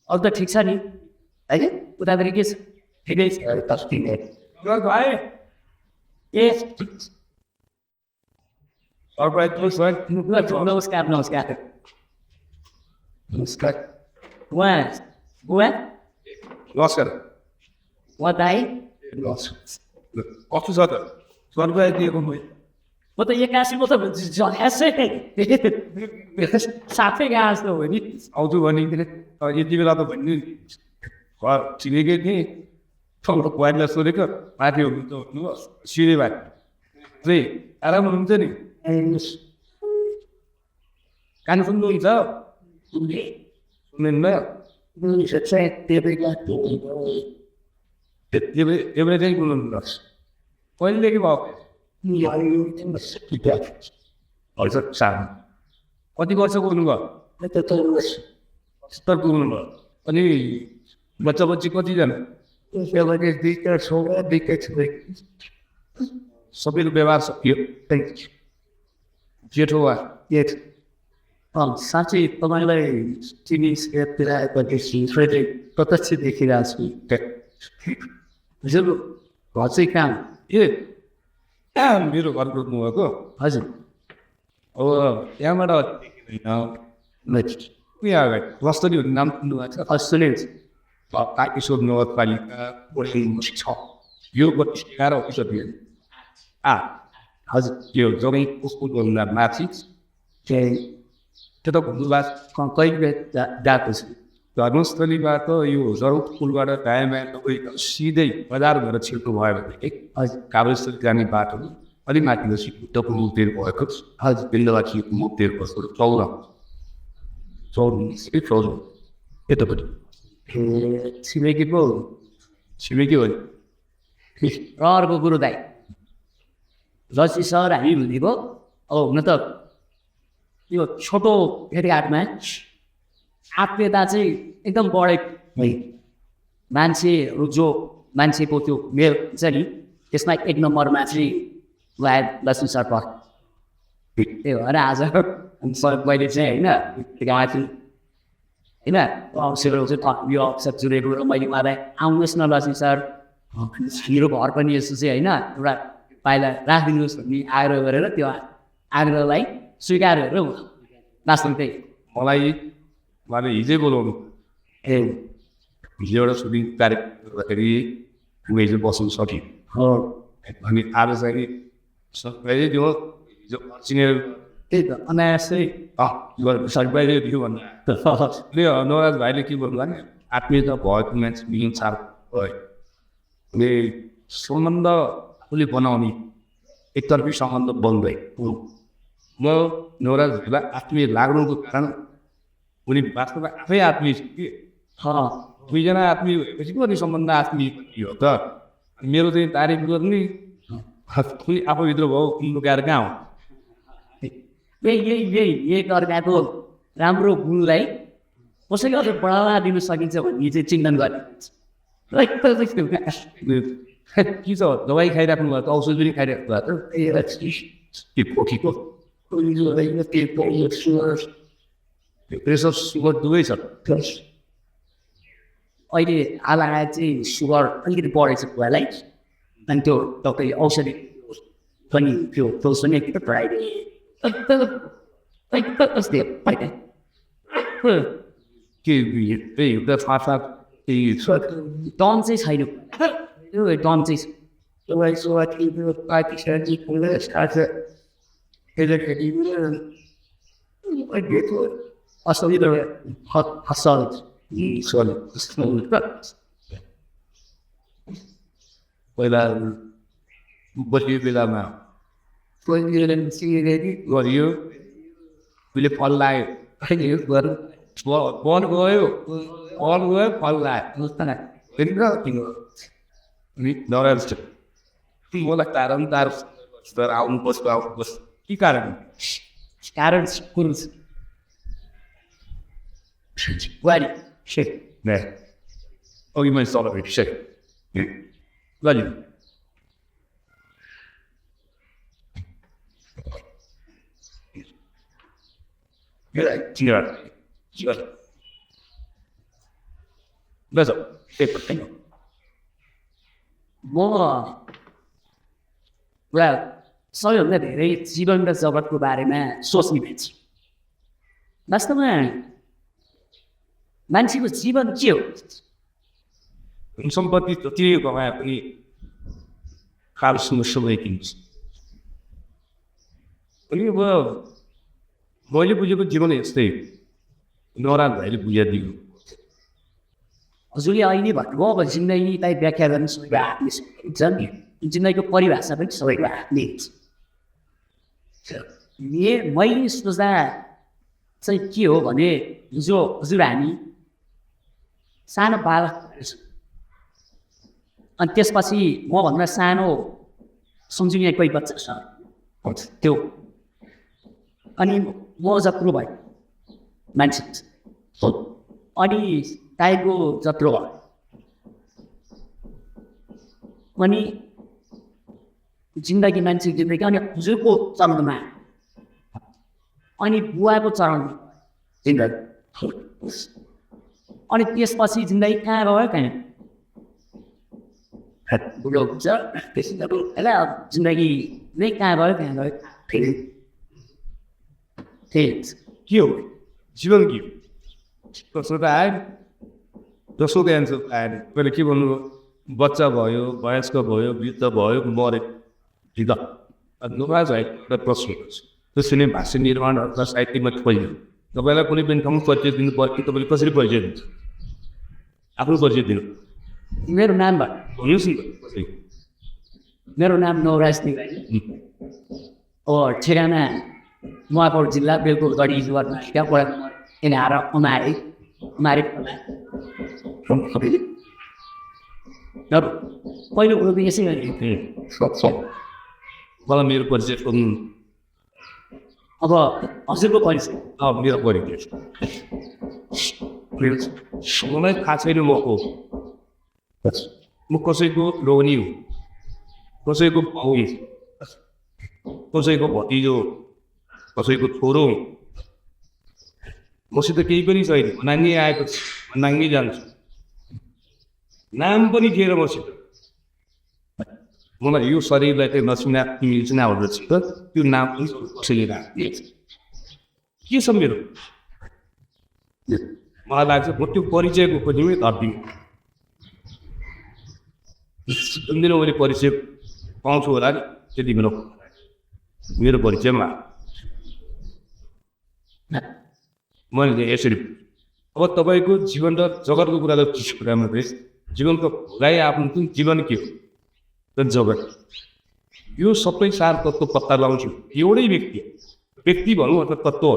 अब त ठिक छ नि है उतातिर के छ ठिकै छ भाइ ए नमस्कार नमस्कार नमस्कार उहाँ बुवा नमस्कार उहाँ दाइ कस्तो छ त स्वर्ग दिएको म त एक्कासी म त झ्यासै साथै गएको जस्तो हो नि आउँछु भने यति बेला त भन्ने घर छिमेकै थिएँ बुहारीलाई सोधेको माथि हुनु सिधै भाइ चाहिँ आराम हुनुहुन्छ नि कान सुन्नुहुन्छ सुन्दैन देब्रे चाहिँ बोल्नु कहिलेदेखि भएको सानो कति वर्ष पुग्नुभयो 70 पुग्नुभयो अनि बच्चा बच्ची कतिजना सबैको व्यवहार सकियो जेठो वा साँच्चै तपाईँलाई चिनी सिगरेटतिर आएपछि प्रत्यक्ष देखिरहेको छु हजुर घर चाहिँ कहाँ ए मेरो घर रोक्नु भएको हजुर अब त्यहाँबाट उयो अगाडि रस्तरी भन्ने नाम सुन्नुभएको छ अस्ट्रेलिया काकेश्वर नगरपालिका छ यो 11 अफिसर हजुर त्यो जमै स्कुलभन्दा माथि त्यो त घुम्नु भएको कहिले गएको छु धर्मस्थलीबाट यो जरौट पुलबाट दायाँ तपाईँ सिधै बजार भएर छिर्नु भयो भने हजुर काभ्रेस्थली जाने बाटो अलिक माथि सिक्किमको मुक्तिर भएको हजुर बिन्दुवाखी मुक्तिर बसेको चौर यतापट्टि छिमेकी पो छिमेकी हो नि अर्को कुरो दाइ जति सर हामी भनेको अब हुन त यो छोटो भेटघाटमा आत्मीयता चाहिँ एकदम बढेको मान्छेहरू जो मान्छेको त्यो मेल हुन्छ नि त्यसमा 1 नम्बरमा चाहिँ लक्ष्मी सर पर्छ त्यही भएर आज मैले चाहिँ होइन होइन अफिसरहरू चाहिँ यो अफिसर जुरेको र मैले उहाँलाई आउनुहोस् न लक्ष्मी सर मेरो घर पनि यस्तो चाहिँ होइन एउटा पाइला राखिदिनुहोस् भन्ने आग्रह गरेर त्यो आग्रहलाई स्वीकार गरेर नाच्नु त्यही मलाई उहाँले हिजै बोलाउनु ए हिजो एउटा सुटिङ कार्यक्रम गर्दाखेरि हिजो बस्नु सक्यो अनि आज चाहिँ सरप्राइजै दियो हिजो चिनेर त्यही त अनायासै सरप्राइजै दियो भन्दा नवराज भाइले के भन्नु भने आत्मीयता भएको मान्छे मिलिन्छार भयो अनि सम्बन्ध आफूले बनाउने एकतर्फी सम्बन्ध बन्दै म नवराज भाइलाई आत्मीय लाग्नुको कारण उनी वास्तवमा आफै आत्मीय छ कि दुईजना आत्मीय भएपछि पो अनि सम्बन्ध आत्मीय हो त मेरो चाहिँ तारिफ गर्ने आफूभित्र भयो लुकाएर कहाँ हो यही अर्काको राम्रो गुणलाई कसैले अझ बढावा दिन सकिन्छ भन्ने चाहिँ चिन्तन गर्ने के छ दबाई खाइराख्नु भएको औषध पनि खाइराख्नु भएको प्रेसर सुगर दुवै छ अहिले आला चाहिँ सुगर अलिकति बढेछ बुवालाई अनि त्यो डक्टरले औषधि पनि त्यो डोज पनि एकदम के हिँड्दा फाटा डन चाहिँ छैन त्यो डन चाहिँ पहिला बलियो बेलामा गरियो उसले फल लाग्यो बल गयो फल लाग्यो नराज मलाई तार आउनु बस्नु के कारण कुरो बुहारी अघि मैले सबै गऱ्यो बस पेपर पेन म पुरा सबैभन्दा धेरै जीवन र जगतको बारेमा सोच्ने मान्छे वास्तवमा मान्छेको जीवन के हो सम्पत्ति जति कमाए पनि खाल समस्या भइदिन्छ अनि अब मैले बुझेको जीवन यस्तै नराज भाइले बुझाइदिनु हजुरले अहिले भन्नुभयो अब जिन्दगीलाई व्याख्या गर्ने सबैको हातले हुन्छ नि जिन्दगीको परिभाषा पनि सबैको हातले हुन्छ मैले सोच्दा चाहिँ के हो भने हिजो हजुर हामी सानो बालक अनि त्यसपछि मभन्दा सानो सम्झिने कोही बच्चा छ त्यो अनि म जत्रो भयो मान्छे अनि टाइपको जत्रो भयो अनि जिन्दगी मान्छेको जिन्दगी अनि हजुरको चरणमा अनि बुवाको चरणमा जिन्दगी अनि त्यसपछि जिन्दगी कहाँ गयो कहाँ बुढो हुन्छ त्यसलाई जिन्दगी नै कहाँ गयो फेरि के हो जीवन के हो कसो त आयो जसोको एन्सर आएन मैले के भन्नु बच्चा भयो वयस्क भयो वृद्ध भयो मरे ढिक नराज एउटा प्रश्न त्यसरी नै भाषा निर्माण अथवा साहित्यमा पहिलो तपाईँलाई कुनै पनि ठाउँमा परिचय दिनु पर्यो कि तपाईँले कसरी परिचय दिन्छ आफ्नो परिचय दिनु मेरो नामबाट भन्नुहोस् न मेरो नाम नवराज तिवारी ठेगाना नुवाकोट जिल्ला बेलकोटगढी जुवारमा त्यहाँ पढाएर यहाँ उमारे पहिलो कुरो त यसै गरी मलाई मेरो परिचय सोध्नु अब हजुरको परिचय मेरो परिचय मलाई थाहा छैन म को म कसैको लोनी हो कसैको भाउ कसैको भतिजो कसैको छोरो मसित केही पनि छैन नाङ्गी आएको छु नाङ्गी जान्छु नाम पनि थिएन मसित मलाई यो शरीरलाई चाहिँ नचिना हुँदछ त्यो नाम पनि कसैले राख्ने के छ मेरो मलाई लाग्छ म त्यो परिचयको खोजीमै धर्दिनँ दिन मैले परिचय पाउँछु होला नि त्यति बेला मेरो परिचयमा मैले यसरी अब तपाईँको जीवन र जगतको कुरा त चिज कुरामा चाहिँ जीवनको भोगाइ आफ्नो जुन जीवन के हो र जगत यो सबै सार तत्त्व पत्ता लगाउँछु एउटै व्यक्ति भनौँ अथवा तत्त्व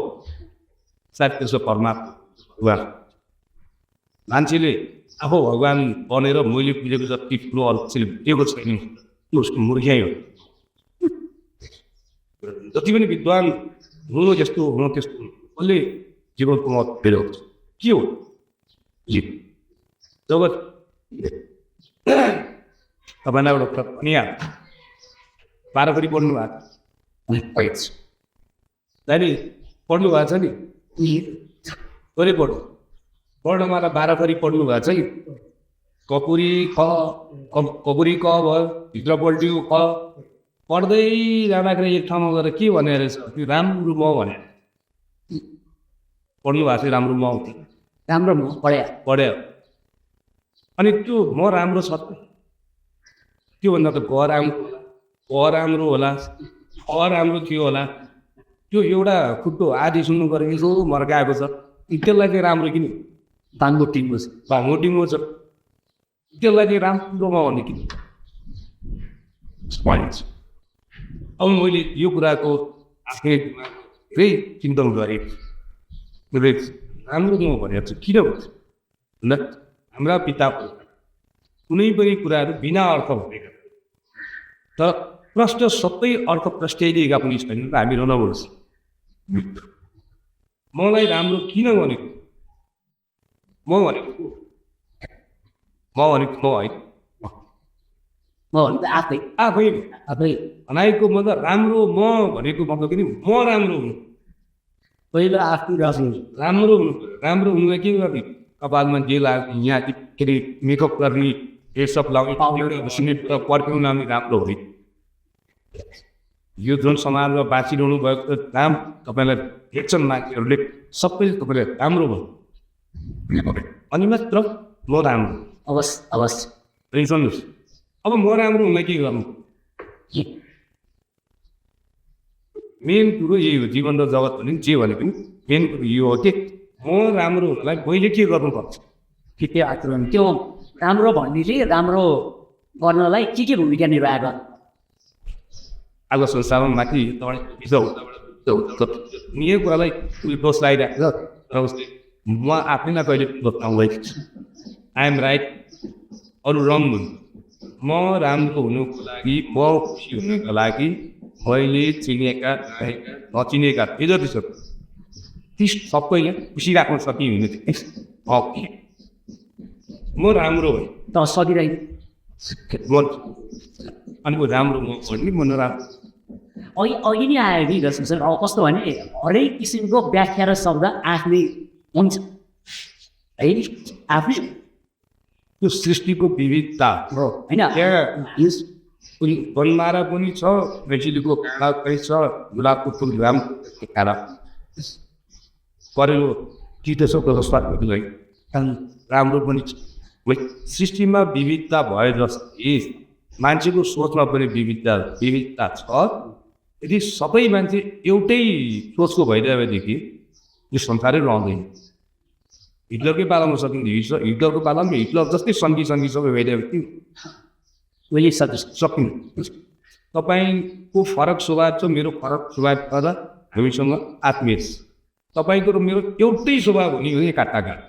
सायद त्यसो परमात्मा भगवान् मान्छेले आफू भगवान् बनेर मैले पुगेको जति ठुलो अर्थले भेटेको छैन उसको मूर्खाइ हो जति पनि विद्वान हुनु जस्तो हुनु त्यस्तो कसले जीवनको महत्त्व फेरि के हो जगत तपाईँलाई एउटा पनि पाराफरी पढ्नु भएको दाइले पढ्नु भएको छ नि कहिले पढ्नुमा त बाह्रफरी पढ्नु भएको छ नि कपुरी कपुरी क भयो भित्र पल्ट्यो क पढ्दै जाँदाखेरि एक ठाउँमा गएर के भने रहेछ त्यो राम्रो म भने पढ्नु भएको थियो राम्रो म राम्रो म पढ्यो अनि त्यो म राम्रो छ त्योभन्दा त ग राम्रो होला राम्रो थियो होला त्यो एउटा खुट्टो आधी सुन्नु गरेको यसो मर्काएको छ त्यसलाई चाहिँ राम्रो किन भाङ्गो टिङ्गो छ त्यसलाई चाहिँ राम्रोमा भन्ने किन अब मैले यो कुराको आफ्नै धेरै चिन्तन गरेँ राम्रो म भनेर चाहिँ किन भन्छ हाम्रा पिता कुनै पनि कुराहरू बिना अर्थ भनेका तर प्रश्न सबै अर्थ प्रस्ट्याइदिएका पनि छैन हामी नबोल्छ मलाई राम्रो किन भनेको म भनेको होइन आफै भनाइको मतलब राम्रो म भनेको मतलब कि म राम्रो हुनु पहिला आफ्नो राम्रो हुनुलाई के गर्ने कपालमा जे लाग्ने यहाँ के अरे मेकअप गर्ने यो सब लगाउने पर्फ्युम लगाउने राम्रो हो यो जुन समाजमा बाँचिरहनु भएको काम तपाईँलाई हेर्छन् मान्छेहरूले सबैले तपाईँलाई राम्रो भयो अनि मात्र म राम्रो अवश्य अवश्य अनि सुन्नुहोस् अब म राम्रो हुन के गर्नु मेन कुरो यही हो जीवन र जगत भने जे भने पनि मेन कुरो यो हो कि म राम्रो हुनलाई मैले के गर्नुपर्छ के आचरण त्यो राम्रो भन्नेले राम्रो गर्नलाई के भूमिका निर्वाह गर्नु आज संसारमा माथि यो कुरालाई दोष लगाइरहेको र उसले म आफैलाई कहिले बताउँदै आइएम राइट अरू रङ हुनु म राम्रो हुनुको लागि म खुसी हुनुको लागि मैले चिनेका नचिनेका जति छ ती सबैले खुसी राख्न सकिँदैन ओके म राम्रो भएँ त सकिरहेँ अनि म राम्रो म भन्ने म नराम्रो अघि नै आयो नि जस्तो अब कस्तो भने हरेक किसिमको व्याख्या र शब्द आफ्नै हुन्छ है नि आफ्नै त्यो सृष्टिको विविधता हो होइन बनमारा पनि छ मेचिलीको काँडा पनि छ गुलाबको फुल राम्रो काँडा करेलो कीटशको स्वादलाई राम्रो पनि छ सृष्टिमा विविधता भए जस्तै मान्छेको सोचमा पनि विविधता छ यदि सबै मान्छे एउटै सोचको भइरहेदेखि यो संसारै रहँदैन हिटलरकै पालामा सकिन्छ हिटलरको पालामा हिटलर जस्तै सङ्गी सबै भइरहेको थियो सकिनु तपाईँको फरक स्वभाव छ मेरो फरक स्वभाव छ र हामीसँग आत्मीय छ तपाईँको र मेरो एउटै स्वभाव हुने हो काटाघाट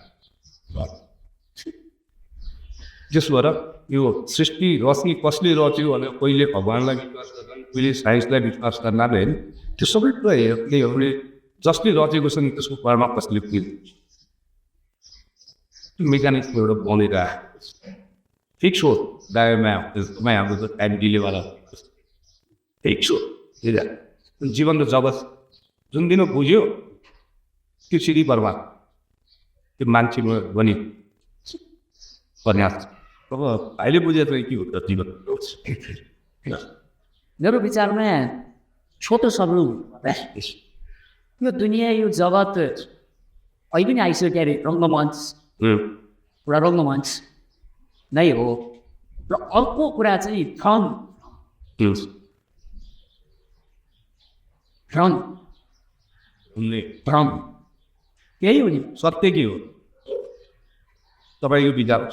त्यसो भएर यो सृष्टि रच्ने कसले रच्यो भनेर कहिले भगवान्लाई विश्वास गर्छन् कहिले साइन्सलाई विश्वास गर्नाले होइन त्यो सबै कुरा हेर्नेहरूले जसले रचेको छ नि त्यसको कर्म कसले त्यो मेकानिक्सको एउटा बनेर फिक्स हो डायोमा तपाईँ हाम्रो त टाइम डिलेवाला फिक्स हो जीवन र जगत जुन दिन बुझ्यो त्यो सिधी बर्बाद त्यो मान्छेमा बनि पर्ने अब भाइले बुझेर के हो त जीवन मेरो विचारमा छोटो सबल यो दुनियाँ यो जगत अहिले पनि आइसक्यो अरे रङ्गमञ्च पुरा रङ्गमञ्च नै हो र अर्को कुरा चाहिँ भ्रम यही हो नि सत्य के हो तपाईँको विचार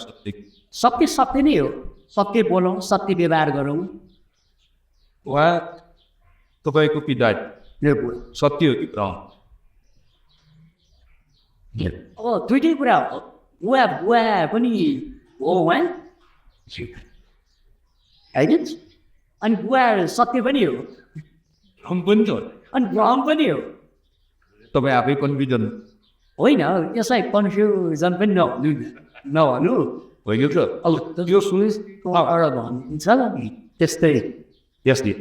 सत्य सत्य नै हो सत्य बोलौँ सत्य व्यवहार गरौँ वा तपाईँको पिता सत्य हो कि भ्रम अब दुइटै कुरा हो बुवा पनि हो उहाँ होइन अनि बुवा सत्य पनि हो भ्रम पनि छ अनि भ्रम पनि हो तपाईँ आफै कन्फ्युजन होइन यसलाई कन्फ्युजन पनि नभन्नु होइन त अब यो सुनिस् एउटा भनिन्छ नि त्यस्तै यसले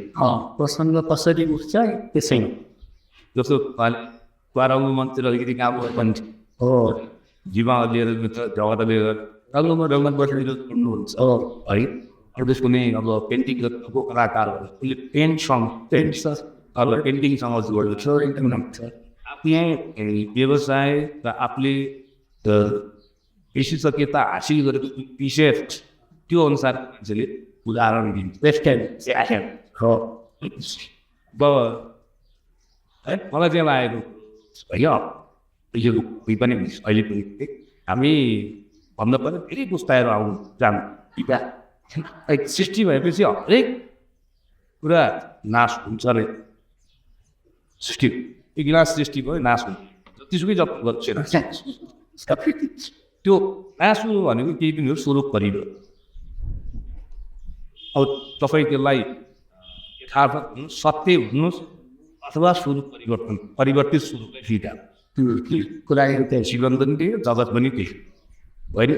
प्रसङ्ग कसरी उठ्छ त्यसै जस्तो रङ्ग मन्त्र अलिकति काम गर्नुहुन्छ हो जीवा लिएर जगत लिएर रङ्गमा बसेर गर्नुहुन्छ है अरू त्यसको नै अब पेन्टिङ गर्नुको कलाकारहरू उसले पेन्टिङसँग जोड्छ आफ्नै व्यवसाय र आफूले विशेषज्ञता हासिल गरेको विषय त्यो अनुसार मान्छेले उदाहरण दिन्छ अब है मलाई चाहिँ लागेको होइन पनि अहिले पनि हामी भन्दा पनि धेरै पुस्ताहरू आउनु जानु सृष्टि भएपछि हरेक कुरा नाश हुन्छ अरे सृष्टि एक गिलास सृष्टि भयो नाश हुन्छ जतिसुकै जप गर्छ त्यो नासु भनेको केही पनि हो स्वरूप परिलो अब तपाईँ त्यसलाई यथार्थ भन्नुहोस् सत्य भन्नुहोस् अथवा स्वरूप परिवर्तित स्वरूपलाई फिर्ता कुराहरू त्यही जीवन पनि त्यही जगत पनि त्यही होइन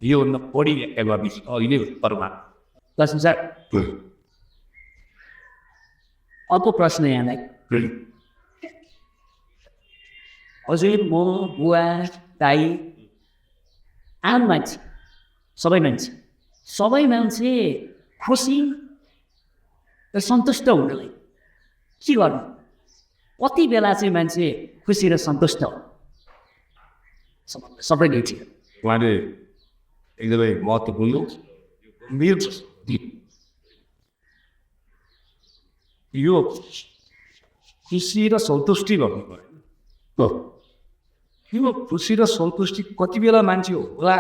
योभन्दा बढी व्याख्या गर्ने अहिले परमात्मा अर्को प्रश्न यहाँलाई अझै म बुवा दाई आम मान्छे सबै मान्छे खुसी र सन्तुष्ट हुनलाई के गर्नु कति बेला चाहिँ मान्छे खुसी र सन्तुष्ट हो सबै नेटी उहाँले एकदमै महत्त्वपूर्ण गम्भीर यो खुसी र सन्तुष्टि गर्नु पर्यो यो खुसी र सन्तुष्टि कति बेला मान्छे होला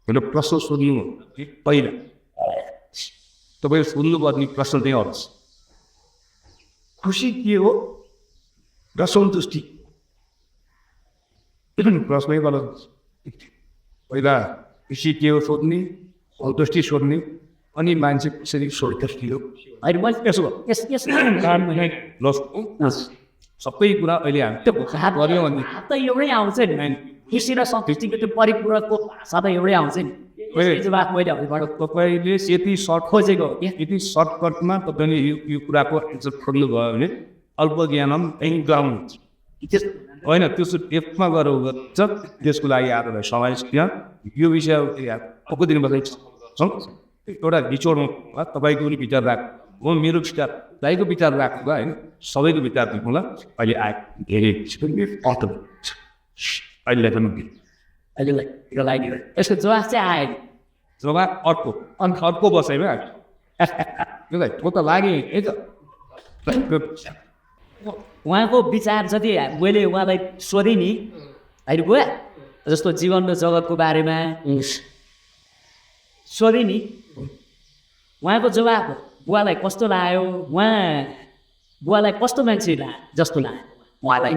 भनेर प्रश्न सोध्नु पहिला तपाईँ सोध्नुपर्ने प्रश्न चाहिँ आउँछ खुसी के हो र सन्तुष्टि प्रश्नै गलत पहिला खुसी के हो सोध्ने सन्तुष्टि सोध्ने अनि मान्छे कसरी सन्तुष्टि हो अहिले मैले त्यसो सबै कुरा अहिले हामी गऱ्यौँ भने हात त एउटै आउँछ नि खुसी र सन्तुष्टिको त्यो परिपूरकको भाषा त एउटै आउँछ नि मैले तपाईँले यति सर्ट खोजेको यति सर्टकटमा तपाईँले यो कुराको एन्सर खोज्नुभयो भने अल्पज्ञानम ग्राउन्ड होइन त्यसो टेपमा गएर त्यसको लागि आज समय यो विषय अर्को दिन एउटा निचोडमा तपाईँको पनि विचार राख म मेरो विचार दाइको विचार राख्नु भयो होइन सबैको विचार दिउँला अहिले आएको धेरै अहिले यसको जवाफ चाहिँ आयो जवाब अर्को बसाइमा म त लागे है त उहाँको विचार जति मैले उहाँलाई सोधेँ नि होइन बुवा जस्तो जीवन र जगतको बारेमा सोधेँ नि उहाँको जवाब बुवालाई कस्तो लाग्यो बुवालाई कस्तो मान्छे जस्तो लाग्यो उहाँलाई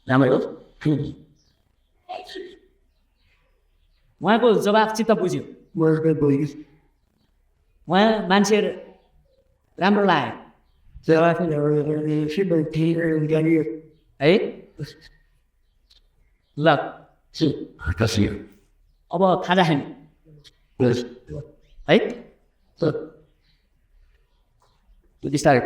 राम्रो उहाँको जवाब चित्त बुझ्यो उहाँ मान्छे राम्रो लाग्यो है ल अब खाजा खाने है बिस्तारै